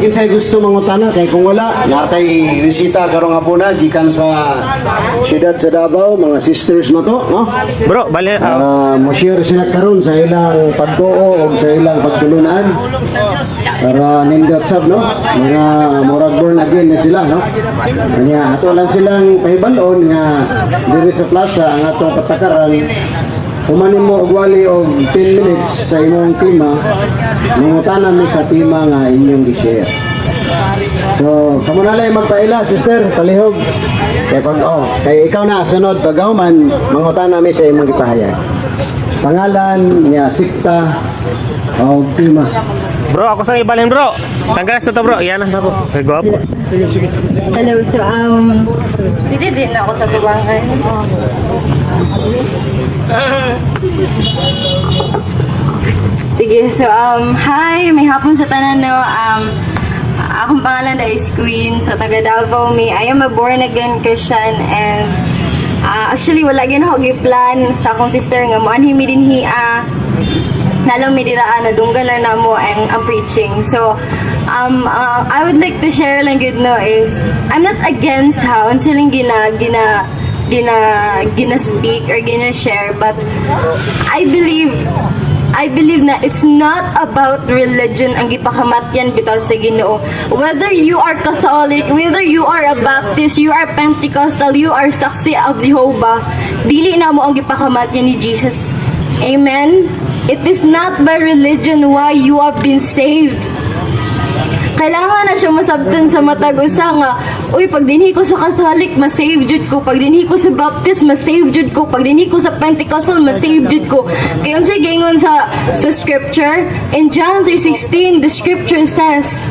Kinsay gusto mangutana? Kay kung wala, natay bisita karong hapuna gikan sa siyudad sa Davao, mga sisters mo to, no? Bro, bali Ah, mo share sila karon sa ilang pagtuo o sa ilang pagtulunan para nindot sab, no, mga murag born again na sila, no? Kanya ato lang silang pahibalon nga diri sa plaza ang atong patakaran. Humanin mo og wali og 10 minutes sa imong tema, mangutana mi sa tema nga inyong i-share. So, kamo na lang magpaila, sister, palihog. Kay pag oh, kay ikaw na sunod pag human, mangutana mi sa imong gipahayag. Pangalan niya, sikta o tema. Bro, ako sang ibalhin, bro. Tanggalas na to, bro. Iyan na ako. Kay gwapo. Hello, so pwede din ako sa tubangan. Sige, so hi, may hapon sa tanan, no. Akong pangalan na is Queen, so taga Davao mi. I am a born again Christian and actually wala gyud ako gi-plan sa akong sister nga moanhi mi dinhi, nalong mi diraan na dunggan lang namo ang preaching. So I would like to share lang gud, no, is I'm not against how unsa silang gina gina gina gina speak or gina share, but I believe na it's not about religion ang gipakamatyan bitaw sa Ginoo. Whether you are Catholic, whether you are a Baptist, you are Pentecostal, you are Saksi of Jehovah, dili na mo ang gipakamatyan ni Jesus. Amen? It is not by religion why you have been saved. Kailangan na siya masabtan sa matag usa nga, uy, pag dinhi ko sa Catholic, ma-save jud ko. Pag dinhi ko sa Baptist, ma-save jud ko. Pag dinhi ko sa Pentecostal, ma-save jud ko. Kaya unsay giingon sa scripture in John 3:16, the scripture says,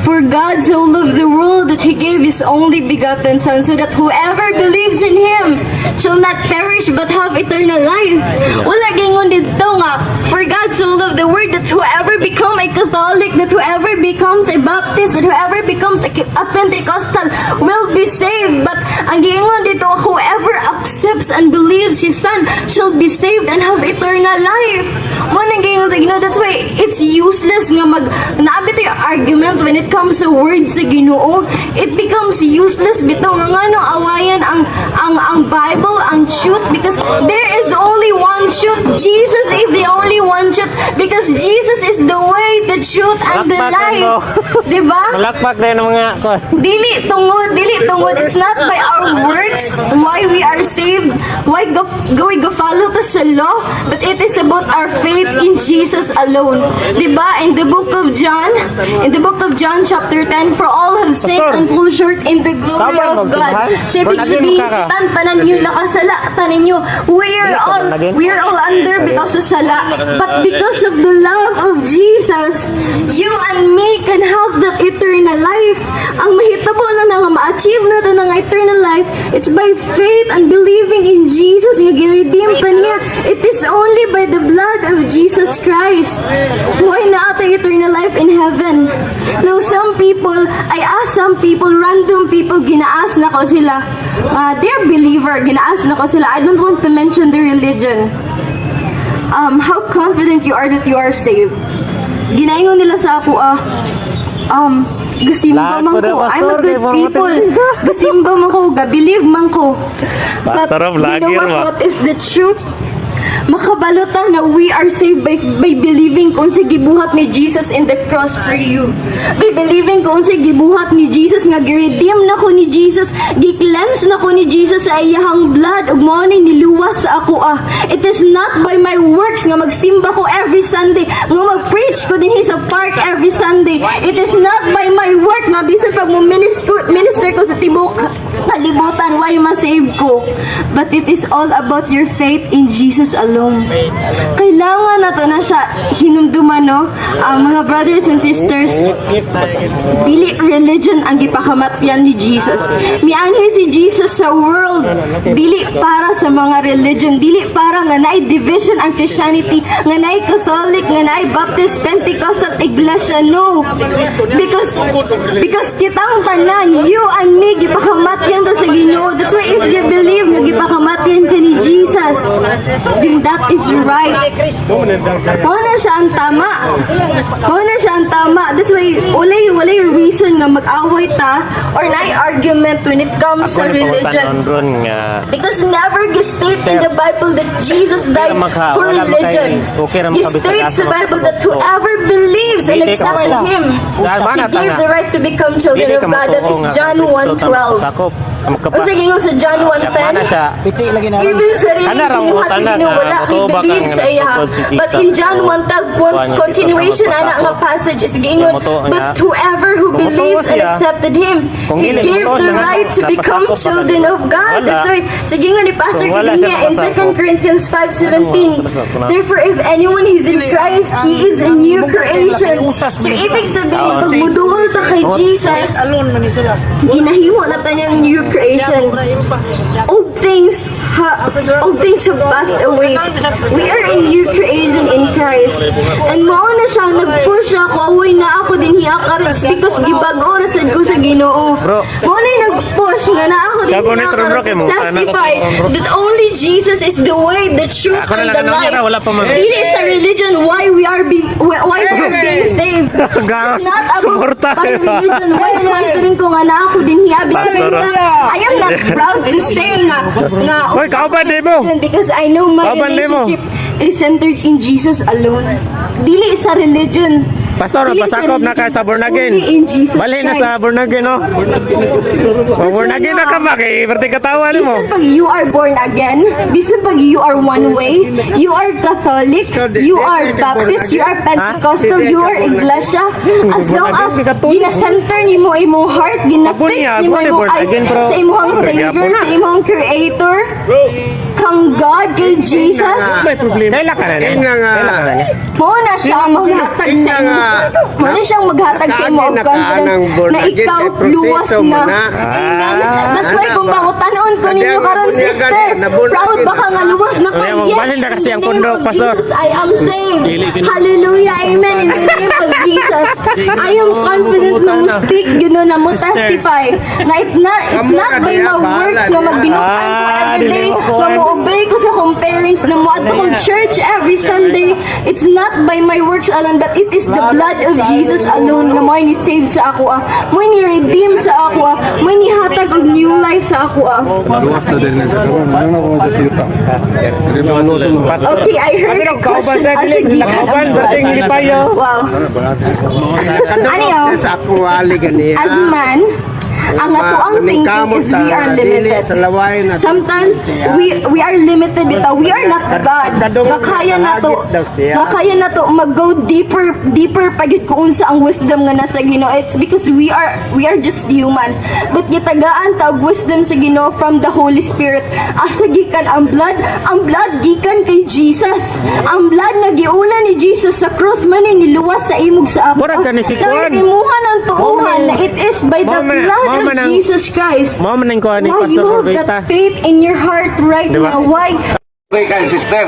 "For God so loved the world that He gave His only begotten Son, so that whoever believes in Him shall not perish but have eternal life." Wala gingon dito nga, "For God so loved the world that whoever become a Catholic, that whoever becomes a Baptist, that whoever becomes a Pentecostal will be saved." But ang giingon dito, whoever accepts and believes His Son shall be saved and have eternal life. Mo nang giingon sa Ginoo. That's why it's useless nga mag naabit yung argument when it comes sa words sa Ginoo. It becomes useless bitaw nga ngano awayan ang Bible, ang truth, because there is only one truth. Jesus is the only one truth because Jesus is the way, the truth, and the Palakpakan life. mo. Diba? Malakpak na yun ang mga Dili tungod, it's not by our works why we are saved, why go we go follow to sa law, but it is about our faith in Jesus alone. Diba? In the book of John chapter 10, "For all have sinned Pastor, and fall short in the glory tama, of God." magsimbahan. So, ibig Born again sabihin, ka ka. Kitan tanan yung nakasala, tanan nyo, we are Dili ka all, born again? We are all under because of sala. But because of the love of Jesus, you and me can have that eternal life. Ang mahitabo na nga ma-achieve na to ng eternal life, it's by faith and believing in Jesus nga gi-redeem ta niya. It is only by the blood of Jesus Christ. Why na atay eternal life in heaven? Now, some people, I ask some people, random people, gina-ask na ko sila, they're believer, gina-ask na ko sila, I don't want to mention the religion. How confident you are that you are saved? Ginaingon nila sa ako, gasimba Lahat man po na, ko. I'm a Pastor, good kay Mormon. People. Gasimba man ko, ga-believe man ko. But Pastor, you know vlogger what, ba? What is the truth? Makabalo ta na we are saved by believing kung sa gibuhat ni Jesus in the cross for you. By believing kung sa gibuhat ni Jesus nga gi-redeem na ko ni Jesus, gi-cleanse na ko ni Jesus sa iyahang blood ug mao ni niluwas sa ako ah. It is not by my works nga magsimba ko every Sunday, nga mag-preach ko dinhi sa park every Sunday. It is not by my work nga bisan pag mo minister ko sa tibuok kalibutan why ma-save ko. But it is all about your faith in Jesus alone. Kailangan na to na siya hinumduman, no? Ang mga brothers and sisters, dili religion ang gipakamatyan ni Jesus. Mianhi si Jesus sa world dili para sa mga religion, dili para nga naay division ang Christianity, nga naay Catholic, nga naay Baptist, Pentecostal, Iglesia. No. Because kitang tanan, you and me, gipakamatyan ta sa Ginoo. That's why if you believe nga gipakamatyan ka ni Jesus, then that is right. Mao na siya ang tama. Mao na siya ang tama. That's why walay walay reason nga mag-away ta or naay argument when it comes sa Ako ni religion. pangutanon ron nga Because never state in the Bible that Jesus died for wala man religion. Okay ra He makabisag states asa the Bible that magpasabot. whoever believes and Dili ka accepted Him, Saan ba He na gave tanga? the right to become children Dili of ka God. That matuo is nga John Kristo ta 1:12. makasakop. Makapa. Unsa gingon sa John Mana 1:10? siya. Even sarili Kana raw kinuha sa utana Ginoo, nga wala motoo ba believe kang sa iya. nagtukod si But Jesus in John o 1:12, kuan nga dito continuation ka ana nga magpasakop? passage is giingon, Motoo nga. but whoever who Kung motoo believes and siya, accepted Him, kung He dili gave motoo the siya nga, right to become napasakop pa children kanila. of God. Wala. That's why sige nga ni Pastor Kung wala Kilinya siya in napasakop. 2 Corinthians 5:17, Ano, ano? therefore if anyone is in Christ, he is a new creation. So ibig sabihin, pag muduol sa kay Jesus, ginahimo na tanyang new creation. Old things have passed away. We are a new creation in Christ. And mao na siya nag-push ako, away na ako din hiya karon because gibag-o ra sad ko sa Ginoo. Bro. Mao na yung nag-push nga na ako din Gago hiya ni Tron, karon bro, kay to mo, sana ko testify sa Tron, bro. that only Jesus is the way, the truth, Ako na and lang, the ano niya life. ra, wala pa man. Dili sa religion why we are being saved. Gago, It's not about suporta. by religion. Why confident ko nga na ako din hiya because Pastor. I am not proud to say nga Hoy, kauban di mo. religion because I know my Kauban di mo. relationship is centered in Jesus alone. Dili sa religion. Pastor, Dili sa pasakop na ka religion, sa born again. only in Jesus Balhin na Christ. sa born again, no? Oh, born again na ka ba? Kay berti katawa nimo. Bisan pag you are born again, bisan pag you are one way, you are Catholic, you are Baptist, you are Pentecostal, you are Iglesia, as long as gina-center nimo imong heart, gina-fix Ako niya, nimo ako ni imong born eyes again, pero- sa imong Pero Savior, gyapon na. sa imong Creator, kang God, kay Jesus, Kaila ka na niya. Tingnan nga. Kaila ka na niya. mo na siya maghatag sa Tingnan imo. nga. Mo na siyang maghatag sa imo og Nakaagi na ka confidence ng born na again, ikaw kay proseso luwas mo na. na. Amen. That's why Ana kung ba? pangutanon ko Sa ninyo diyan nga karon, bunyagan, sister, na born proud again ba ka nga luwas na ka? Kaya Yes, magbalhin na in kasi the ang name kondok, of Pastor. Jesus, I am saved. Hallelujah. Amen. In the name of Jesus. I am confident na mo speak, na mo testify na it's Kamo not na by diya, my bahala works na diya. magbinutan ko every Dili day, mo kuwan. nga mo obey ko sa akong parents, na mo adto kong church every Sunday. It's not by my works alone, but it is the blood of Jesus alone nga mo ni save sa ako ah. Mo ni redeem sa ako ah. Mo ni hatag og new life sa ako ah. Luwas na din na siya karon. Ano na ko sa siyuta. Okay, I heard a question as a gikan Kauban, ang berting blood. lipayo. Wow. Ano yun? Sa akong wali ganiya. As man, ang ato ang thinking is we are limited. Sa laway na. Sometimes we are limited bitaw. We are not God. Nga kaya na to mag-go deeper deeper pagid kung unsa ang wisdom nga nasa Ginoo. It's because we are just human. But gitagaan ta og wisdom sa Ginoo from the Holy Spirit. Asa gikan ang blood? Ang blood gikan kay Jesus. Ang blood nga giula ni Jesus sa cross man ni niluwas sa imog sa ako. Murag ka ni si Na Juan. imuha ng tuuhan na it is by the Mao man- blood mao of man ang- Jesus Christ. Mao man ang kuha ni Why you Pastor have Corbeta. that faith in your heart right Diba? now? Why? Okay kay sister.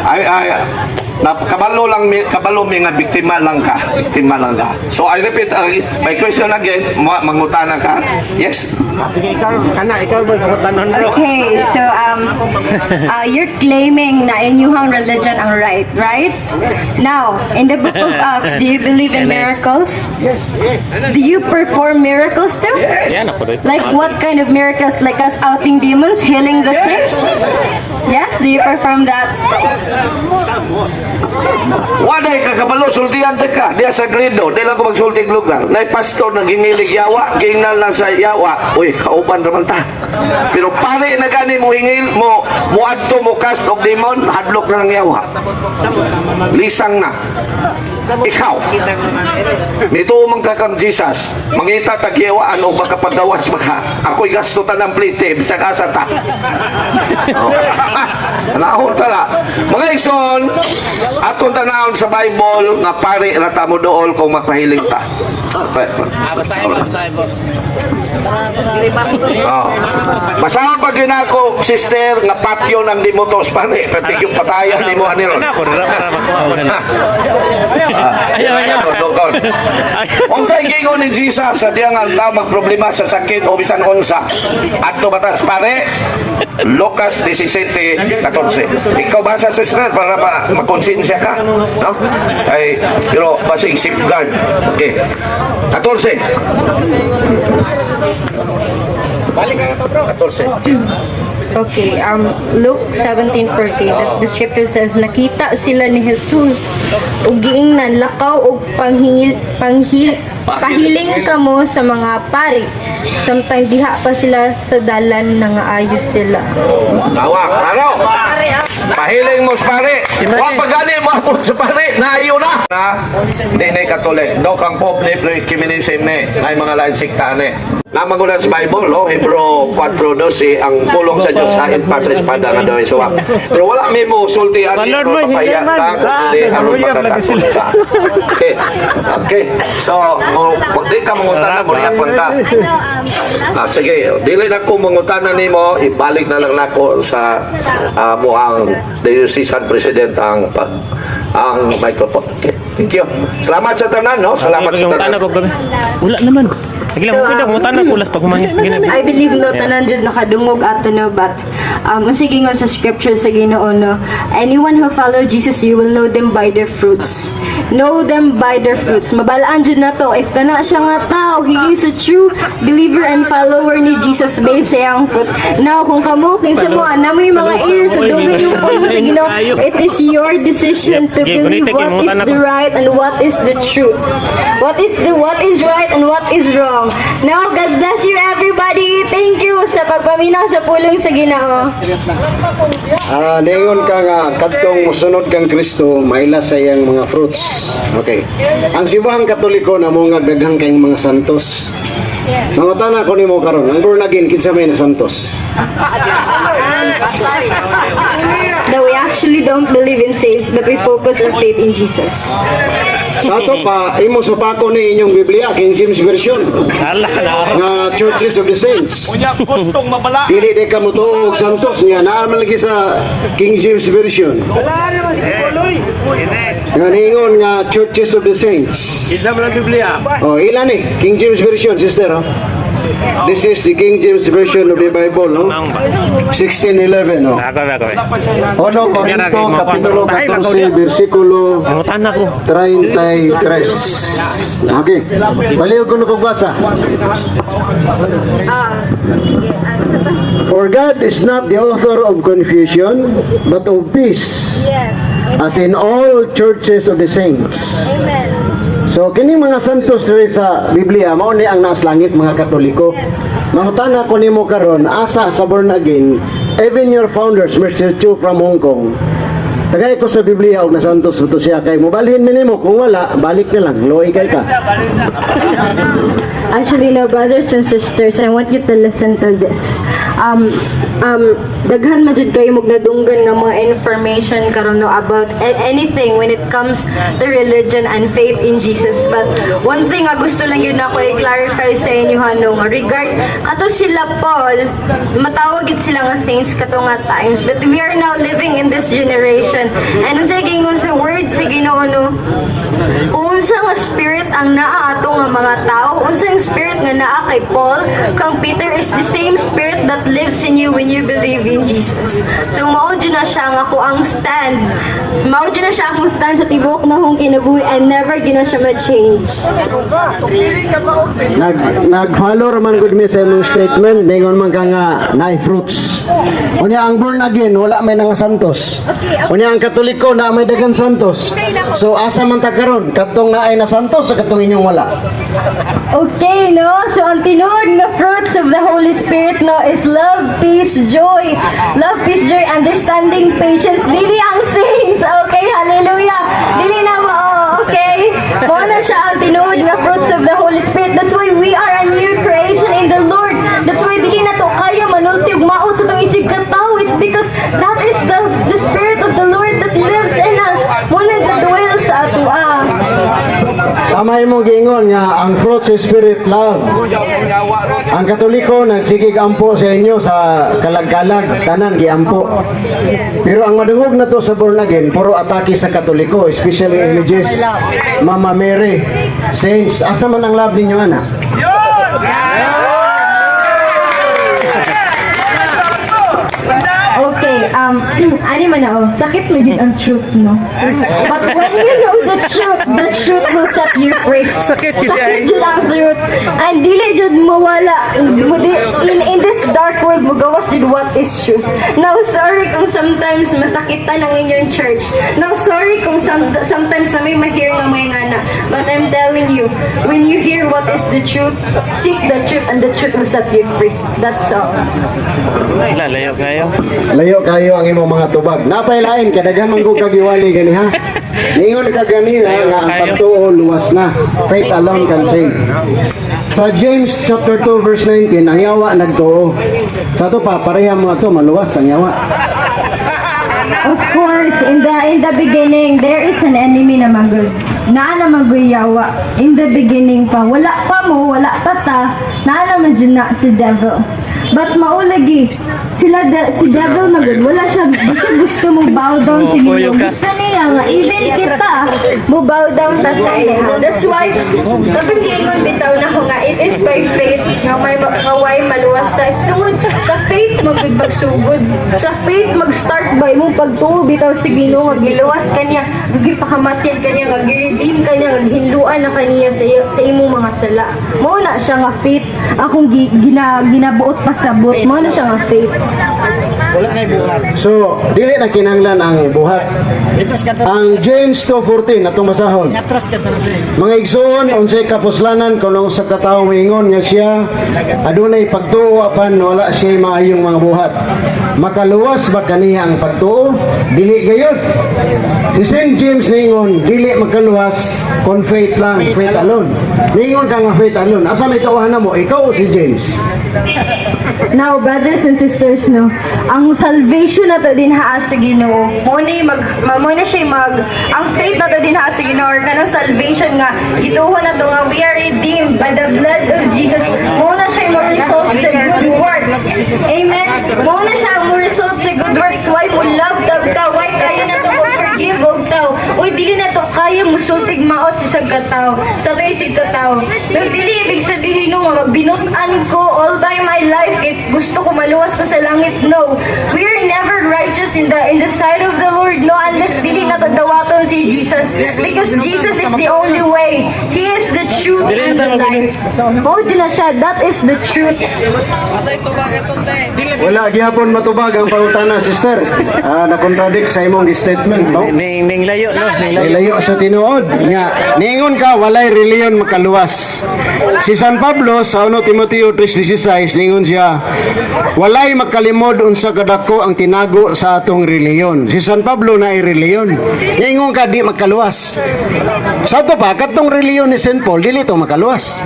Ay ay na, kabalo lang mi kabalo mi nga biktima lang ka, biktima lang ka. So I repeat my question again, mangutana ka. Yes. Sige, ikaw, kana, ikaw mo pangutanon bro. Okay, so you're claiming na inyuhang religion ang right, right? Now, in the book of Acts, do you believe in miracles? Yes. Do you perform miracles too? Yan ako rin. Like what kind of miracles? Like us outing demons, healing the sick? Yes, do you perform that? Waday ka kabalo sultian ta ka diya sa Grido, di lang ko magsulti og lugar. Nay pastor naghingilig yawa, giingnan lang sa yawa. Uy, kauban raman ta. Pero pare na gani mo hingil mo moadto mo cast og demon, hadlok na lang yawa. Lisang na. Ikaw. Nito man ka kang Jesus, mangita tagyawaan o makapagawas baka. Ako'y gasto ta ng plite, bisag asa ta. Oh. Tanahon tala. Mga igsoon, atong tanahon sa Bible nga pare ra ta mo dool kung magpahiling ta. Basahin mo. Oh. Basahon pag yun ako, sister, nga patyon ang dimutos pare, pati yung patayan nimo ani ron. Ano ako, ra para makuha ko na. Ayaw, ayaw. Doktor. Unsay giingon ni Jesus sa diyang ang tao magproblema sa sakit o bisan unsa? Adto batas pare. Lucas 17:14. Ikaw basa, sister, para makonsensya ka, no? Ay, pero basig safeguard. Okay. 14. 14. Okay, Luke 17:14, the scripture says, "Nakita sila ni Jesus ug giingnan, 'Lakaw og panghingil panghil pahiling kamo sa mga pari.' Samtang diha pa sila sa dalan, nangaayos sila." Tawa, klaro. Pahiling mo sa pare. Wa pa gani mo abot sa pare, naayo na. Na, di na Katolik. Dok ang pobre pero communism ni, ay mga lain sikta ni. Namang sa Bible, no? Hebrew 4:12, ang pulong sa Diyos hain pa sa espada nga daw suwap. Pero wala mi mo sulti ani Lord, boy, papaya hindi man. ta kundi Ah, aron hurry up, lagi makatakot sila. ka. Okay. Okay. So, mo di ka mangutana mo riya ta. Ah, sige, dili na ko mangutana nimo, ibalik na lang nako sa mo ang diocesan president ang microphone. Okay. Thank you. Salamat sa tanan, no? Salamat sa Mangutana tanan. ko gabi. Wala naman. Sige lang, okay daw, mangutana ko last pag humangin. Sige na. I believe no tanan jud nakadungog ato no, but sige nga sa scripture sa Ginoo no, anyone who follow Jesus, you will know them by their fruits. Know them by their fruits. Mabalaan jud na to if kana siya nga tao, he is a true believer and follower ni Jesus based sa iyang fruit. Now kung kamo kinsa mo na may mga ears sa dunggan yung pulong sa Ginoo, it is your decision to Okay, believe gunite, what is mangutana the ko. right and what is the truth, what is right and what is wrong. Now, God bless you, everybody. Thank you sa pagpaminaw sa pulong sa Ginoo. Ah, ningon ka nga kadtong mosunod kang Kristo maila sa iyang mga fruits. Okay. Ang Simbahang Katoliko namungag daghang kayong mga santos. Mangutana ko nimo karon, ang born again kinsa may na santos? That we actually don't believe in saints, but we focus our faith in Jesus. Sa ato pa imo supako ni inyong Biblia, King James Version, Hala na. nga Churches of the Saints. Unya gustong mabala. Dili di ka motuo og santos niya naa man lagi sa King James Version. Nga niingon nga Churches of the Saints. Isa man ang Biblia. Oh, ilan ni? King James Version, sister, oh. This is the King James Version of the Bible, no? 1611, oh. Ako, ako. Uno Corinto, Kapitulo 14, versikulo Mangutana ko. 33. Okay. Baliw ko na pagbasa. Ah, sige. Ano sa to? "For God is not the author of confusion, but of peace, as in all churches of the saints." Amen. So kini mga santos diri sa Biblia mao ni ang naas langit, mga Katoliko. Mangutana ko nimo karon, asa sa born again, even your founders, Mr. Chu from Hong Kong. Tagay ko sa Biblia og nasantos to siya kay mobalhin mi nimo kung wala, balik na lang, luoy kay ka. Actually, no, brothers and sisters, I want you to listen to this. Daghan man jud kayo nadunggan nga mga information karon no about anything when it comes to religion and faith in Jesus. But one thing nga gusto lang yun ako i-clarify sa inyo hano nga regard kato sila Paul, matawag gid sila nga saints kato nga times. But we are now living in this generation. And unsay giingon sa word sa Ginoo no, unsa nga spirit ang naa ato nga mga tao, unsa ang spirit nga naa kay Paul, kang Peter is the same spirit that lives in you when you believe in Jesus. So mao jud na siya nga ako ang stand. Mao jud na siya akong stand sa tibuok na akong kinabuhi and never gyud na siya ma-change. Nag-follow raman gud mi sa imong statement, ningon man ka nga naay fruits. Unya ang born again wala may nga santos. Unya ang Katoliko na may daghan santos. So asa man ta karon, kadtong naay na santos sa katong inyong wala? Okay, no? So, ang tinuod nga fruits of the Holy Spirit, no, is love, peace, joy. Love, peace, joy, understanding, patience. Dili ang saints. Okay, hallelujah. Dili na mo, oh, okay? Mao na siya ang tinuod nga fruits of the Holy Spirit. That's why we are a new creation in the Lord. That's why dili na to kaya manulti ug maot sa atong isig katao. It's because that is the Spirit of the Lord that lives in us. Mao na dwell sa ato ah. Tama. Kanang imong giingon nga ang fruit sa Spirit, love. Ang Katoliko nagsigig ampo sa inyo sa kalag-kalag, tanan giampo. Pero ang madungog na to sa born again, puro atake sa Katoliko, especially images, Mama Mary, saints. Asa man ang love ninyo, ana? Okay, ani man na oh, sakit mo jud ang truth, no? But when you know the truth will set you free. Sakit jud ay. Sakit jud ang truth. And dili jud mawala mo di, in this dark world mo gawas jud what is truth. Now, sorry kung sometimes masakitan ang inyong church. Now, sorry kung sometimes na may ma-hear nga may ngana. But I'm telling you, when you hear what is the truth, seek the truth and the truth will set you free. That's all. Lalayo kayo. Layo kayo ang imong mga tubag. Napailain kadaghan man gud kagiwali gani, ha. Ningon ka ganina nga ang pagtuo luwas na. Faith alone can save. Sa James chapter 2 verse 19, ang yawa nagtuo. Sa ato pa pareha mo ato maluwas ang yawa. Of course, in the beginning, there is an enemy na magod. Naa na gud yawa. In the beginning pa, wala pa mo, wala pa ta, naa naman jud na si devil. But maulagi, si devil magod, wala siya, di siya gusto mo bow down sa Oh, Ginoo. kuyo ka. Gusto niya nga, even kita, mo bow down ta sa iya. That's why, kapag giingon bitaw na ko nga, it is by faith nga may nga why maluwas ta. It's tungod sa faith magud magsugod. Sa faith mag-start by mong pagtuo bitaw sa Ginoo nga giluwas kaniya, nga gipakamatyan kaniya, nga gi-redeem kaniya, nga gihinluan na kaniya sa imong mga sala. Mao na siya nga faith akong ginabuot pasabot. Mao na siya nga faith. Wala na buhat. So, dili na kinahanglan ang buhat. Itas ka to. Ang James 2:14 atong basahon. Atras ka to sir. Mga igsoon, unsay kapuslanan kung ang usa ka tawo moingon nga siya adunay pagtuo apan wala siya maayong mga buhat? Makaluwas ba kaniya ang pagtuo? Dili gayud. Si St. James ningon dili makaluwas kon faith lang, faith alone. Ningon ka nga faith alone. Asa may tauhan mo? Ikaw o si James? Now, brothers and sisters, no, ang salvation na to din haa sa Ginoo. Mo na yung mag mo na siya mag ang faith na to din haa sa Ginoo or kanang salvation nga gituho na to nga we are redeemed by the blood of Jesus. Mo na siya mo result sa good works. Amen. Mo na siya mo result sa good works. Why mo love tag ta? Why kaya na to mo forgive og tao? Uy, dili na to kaya mo sultig maot sa isang kataw. Sa to isig kataw. No, dili ibig sabihin no nga magbinut-an ko all by my life it gusto ko maluwas ko sa langit. No. We are never righteous in the sight of the Lord, no, unless dili na to dawaton si Jesus because Jesus is the only way. He is the truth and the life. Mao jud na siya. That is the truth. Wala gihapon matubag ang pangutana, sister. Ah, na-contradict sa imong statement, no? Ning layo, no, ning layo. Ilayo sa tinuod nga niingon ka walay reliyon makaluwas. Si San Pablo sa 1 Timoteo 3:16 niingon siya walay makalimod unsa kadako ang tinago sa atong reliyon. Si San Pablo na ay reliyon. Niingon ka di makaluwas. Sa ato pa katong reliyon ni St. Paul dili to makaluwas.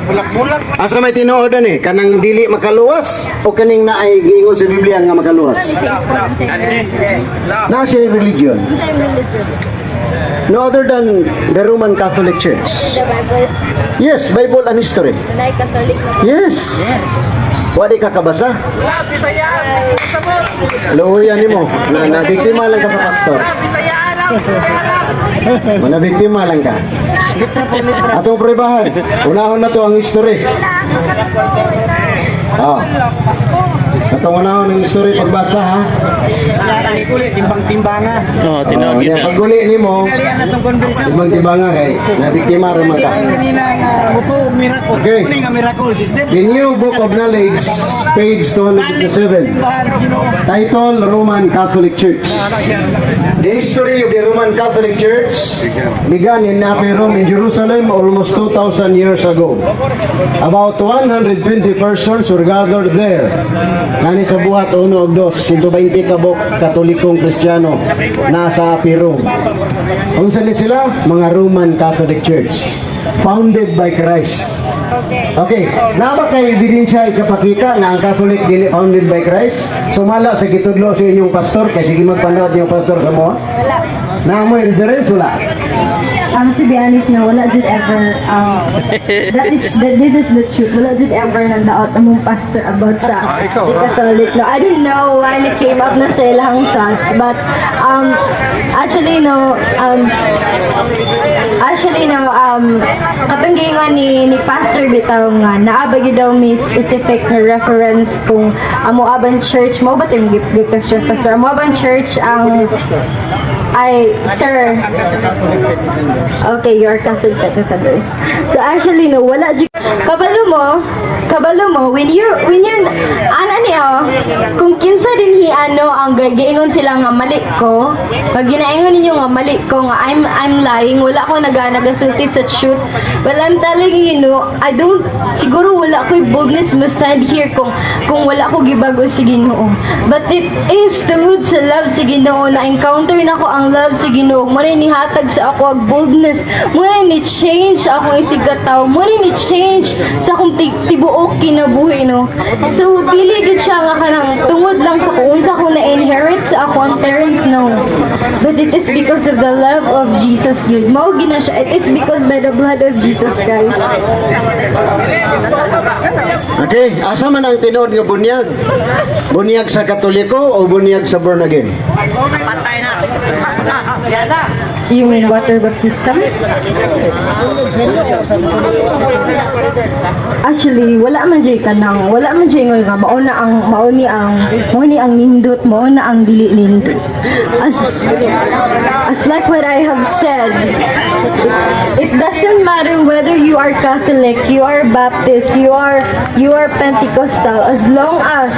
Asa may tinuod ani, kanang dili makaluwas o kaning naay giingon sa Biblia nga makaluwas? Na siya religion. No other than the Roman Catholic Church. The Bible, Yes, Bible and history. na Catholic. Yes. Wadi ka kabasa? Luuyan nimo. Na nabiktima lang ka sa pastor. Manabiktima lang ka. Atong pruebahan. Unahon na to ang history. Ah. Atong unahon ang history pagbasa, ha. Kulit, timbang-timbanga. Oh, tinuod Oh, yun. niya, paguli nimo, Kalian na itong conversation. timbang-timbanga kay nabiktima ra man ka. Kanina nga muto miracle. Okay. Kuni nga miracle sister. The New Book of Knowledge, page 257. Simbahan sa Ginoo. Title, Roman Catholic Church. The history of the Roman Catholic Church began in Upper Rome in Jerusalem almost 2,000 years ago. About 120 persons were gathered there. Nani sa Buhat 1 og 2, 120 kabok Katolikong Kristiyano nasa Upper Rome. Unsa ni sila? Mga Roman Catholic Church. Founded by Christ. Okay, naa ba kay ebidensya ikapakita nga ang Catholic dili founded by Christ? Sumala sa gitudlo sa inyong pastor kay sige magpanood yung pastor sa mo. Wala. Naa mo reference, wala? To be honest, no, wala jud ever, that this is the truth. Wala jud ever nagdaot among pastor about sa Ikaw, si ah. Catholic. No, I don't know why it came up na sa ilang thoughts, but actually, no, katong giingon ni Pastor bitaw nga naa ba gyud daw may specific na reference kung amo aban church mo ba yung question, Pastor, amo aban church ang ay, sir. Okay, you're Catholic Defenders. So actually, no, wala jud kabalo mo when you ana ni, oh, kung kinsa din hi ano ang giingon sila nga mali ko, pag ginaingon ninyo nga mali ko, nga I'm lying, wala ko nagasulti sa truth. Well, I'm telling you, no, I don't, siguro wala ko boldness mo stand here kung wala ko gibago sa Ginoo. But it is tungod sa love sa Ginoo na encounter na ko ang love sa Ginoo. Mo ni nihatag sa ako ang boldness. Mo ni change sa akong isig katawo. Mo ni change sa akong tibuok kinabuhi, no. So dili gid siya nga kanang tungod lang sa kung unsa ko na-inherit sa akong parents, no. But it is because of the love of Jesus gyud. Mao gina siya. It is because by the blood of Jesus Christ. Okay, asa man ang tinuod nga bunyag? Bunyag sa Katoliko o bunyag sa born again? You mean water baptism? Actually, wala man jud kanang, wala man jud ingon nga mao ni ang nindot, mao na ang dili nindot. As like what I have said, it doesn't matter whether you are Catholic, you are Baptist, you are Pentecostal, as long as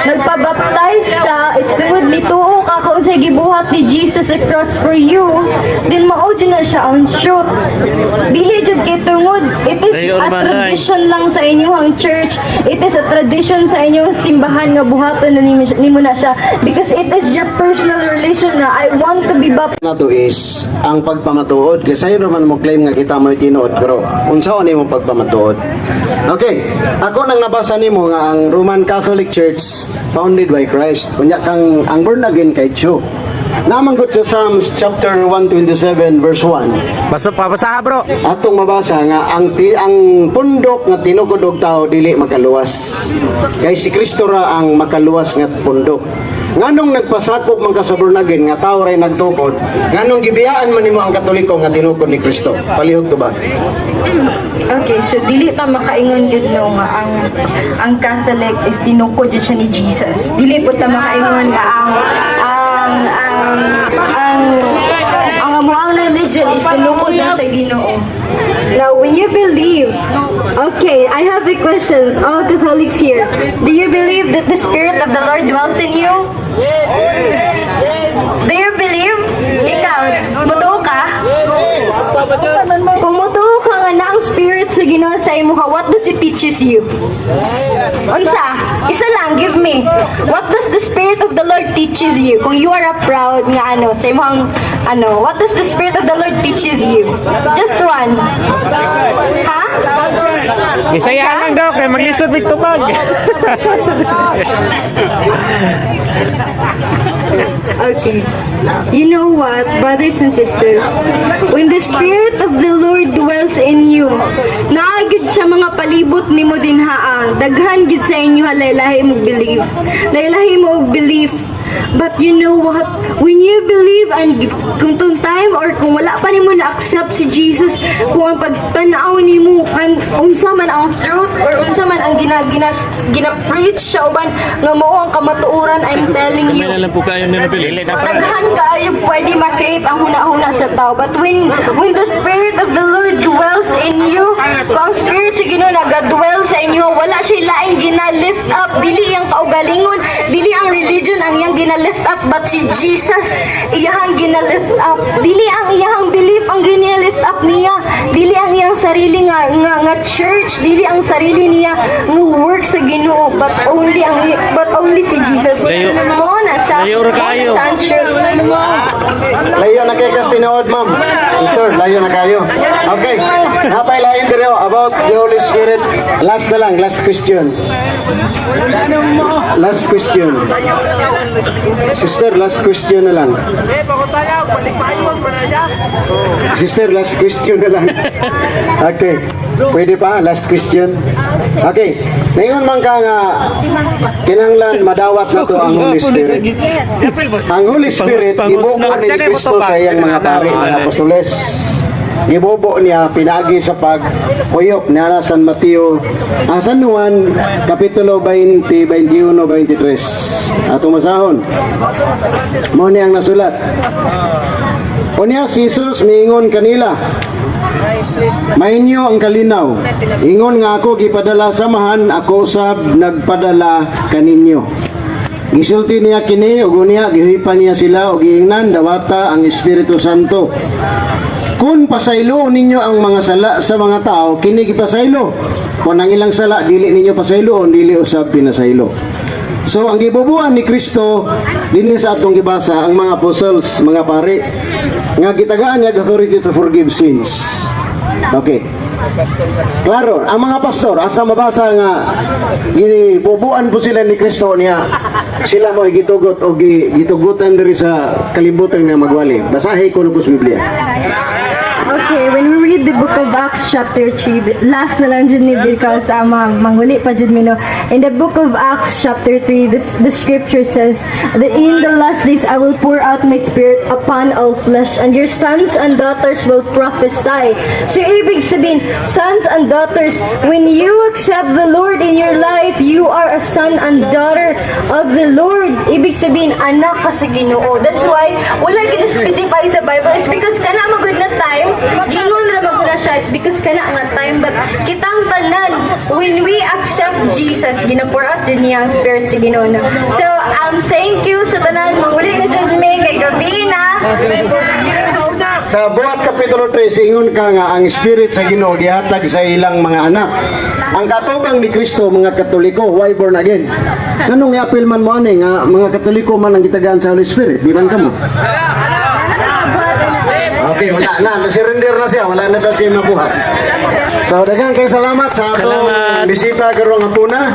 nagpabaptize ka, it's tungod nituo ka kung sa gibuhat ni Jesus sa cross for you, then mao jud na siya ang truth. Dili jud kay tungod it is a tradition lang sa inyong church, it is a tradition sa inyong simbahan nga buhaton na nimo na siya because it is your personal relation na I want to be baptized. Nato is ang pagpamatuod kay sayo naman mo claim nga kita mo'y tinuod, pero unsaon nimo pagpamatuod? Okay, ako nang nabasa nimo nga ang Roman Catholic Church founded by Christ, unya kang ang born again kay Chu. Namanggot sa Psalms chapter 127 verse 1. Basta pabasaha, bro. Atong mabasa nga ang pundok nga tinukod og tao dili makaluwas. Kay si Kristo ra ang makaluwas nga pundok. Nganong nagpasakop man ka sa born again nga tao ray nagtukod? Nganong gibiyaan man nimo ang Katoliko nga tinukod ni Kristo? Palihog to ba? Okay, so dili pa makaingon gyud, no, nga ang Catholic is tinukod jud siya ni Jesus. Dili po ta makaingon nga ang amoang religion is tinukod na sa Ginoo. Now, when you believe, okay, I have the questions, all Catholics here. Do you believe that the Spirit of the Lord dwells in you? Do you believe? Ikaw, mutuo ka? Kung mutuo ka nga na ang Spirit sa Ginoo sa imo, what does it teaches you? Unsa? Isa lang, give me. What does the Spirit of the Lord teaches you? Kung you are a proud nga ano, sa imong ano, what does the Spirit of the Lord teaches you? Just one. Ha? Bisaya lang daw kay maglisod mig tubag. Okay. You know what, brothers and sisters? When the Spirit of the Lord dwells in you, naa gyud sa mga palibot nimo din haa, daghan gyud sa inyo ha laylahi mo believe. Laylahi mo og belief. But you know what? When you believe and kung tong time or kung wala pa nimo na-accept si Jesus, kung ang pagtanaw nimo kan unsa man ang truth or unsa man ang gina gina gina-preach sa uban nga mao ang kamatuoran, I'm telling you, daghan kaayo pwede ma-create ang huna-huna sa tao. But when the Spirit of the Lord dwells in you, kung ang Spirit sa Ginoo naga-dwell sa inyo, wala siya laing gina-lift up. Dili iyang kaugalingon, dili ang religion ang iyang gina-lift up, but si Jesus iyahang gina-lift up. Dili ang iyahang belief ang gina-lift up niya. Dili ang iyang sarili nga church, dili ang sarili niya nga work sa Ginoo, but only si Jesus. Mo na siya. Layo ra Mo na kaayo. siya ang truth. Layo na kay kas tinuod, ma'am. Sister, layo na kayo. Okay. Napay lain diri, oh, about the Holy Spirit. Last na lang. lang, last question. Last question. Sister, last question na lang. Sister, last question na lang. Okay. Pwede pa? Last question? Okay. Ngayon man ka nga, kinanglan madawat na to ang Holy Spirit. Ang Holy Spirit, gibubo ni Kristo sa iyang mga pari, mga apostoles. Gibubo niya pinagi sa pagpuyok niya San Mateo, San Juan, Kapitulo 20, 21, 23. Atong masahon. Mao ni ang nasulat. Unya si Jesus miingon kanila, "Mainyo ang kalinaw. Ingon nga ako gipadala sa Amahan, ako usab nagpadala kaninyo." Gisulti niya kini ug unya gihuipan niya sila ug giingnan, "Dawata ang Espiritu Santo. Kung pasaylo ninyo ang mga sala sa mga tao, kini gipasaylo. Kung ang ilang sala dili ninyo pasayloon, dili usab pinasaylo." So ang gibubuan ni Kristo dinhi sa atong gibasa, ang mga apostles, mga pari nga gitagaan niya authority to forgive sins. Okay. Klaro, ang mga pastor, asa mabasa nga gibubuan po sila ni Kristo niya sila mo gitugot o gitugutan diri sa kalibutan nga magwali? Basahi ko sa Biblia. Okay, when we read the book of Acts chapter 3, last na lang jud ni because manghuli pa jud mi, no. In the book of Acts chapter 3, the scripture says that in the last days I will pour out my spirit upon all flesh and your sons and daughters will prophesy. So ibig sabihin, sons and daughters, when you accept the Lord in your life, you are a son and daughter of the Lord. Ibig sabihin, anak ka sa Ginoo. That's why wala kita specify sa Bible. It's because kana magud na time, gingon ra magud na siya. It's because kana nga time, but kitang tanan, when we accept Jesus, gina-pour out jud niya ang spirit sa Ginoo na. So, thank you sa tanan. Manguli na jud mi kay gabi na. Sa Buhat Kapitulo 3, ingon ka nga ang Spirit sa Ginoo gihatag sa ilang mga anak. Ang katubang ni Kristo mga Katoliko, why born again? Nganong iapil man mo ani nga mga Katoliko man ang gitagaan sa Holy Spirit, di man kamo? Okay, wala na. Na-surrender na siya. Wala na daw siya mabuhat. So, daghang kay salamat sa atong Salamat. Bisita karong hapuna.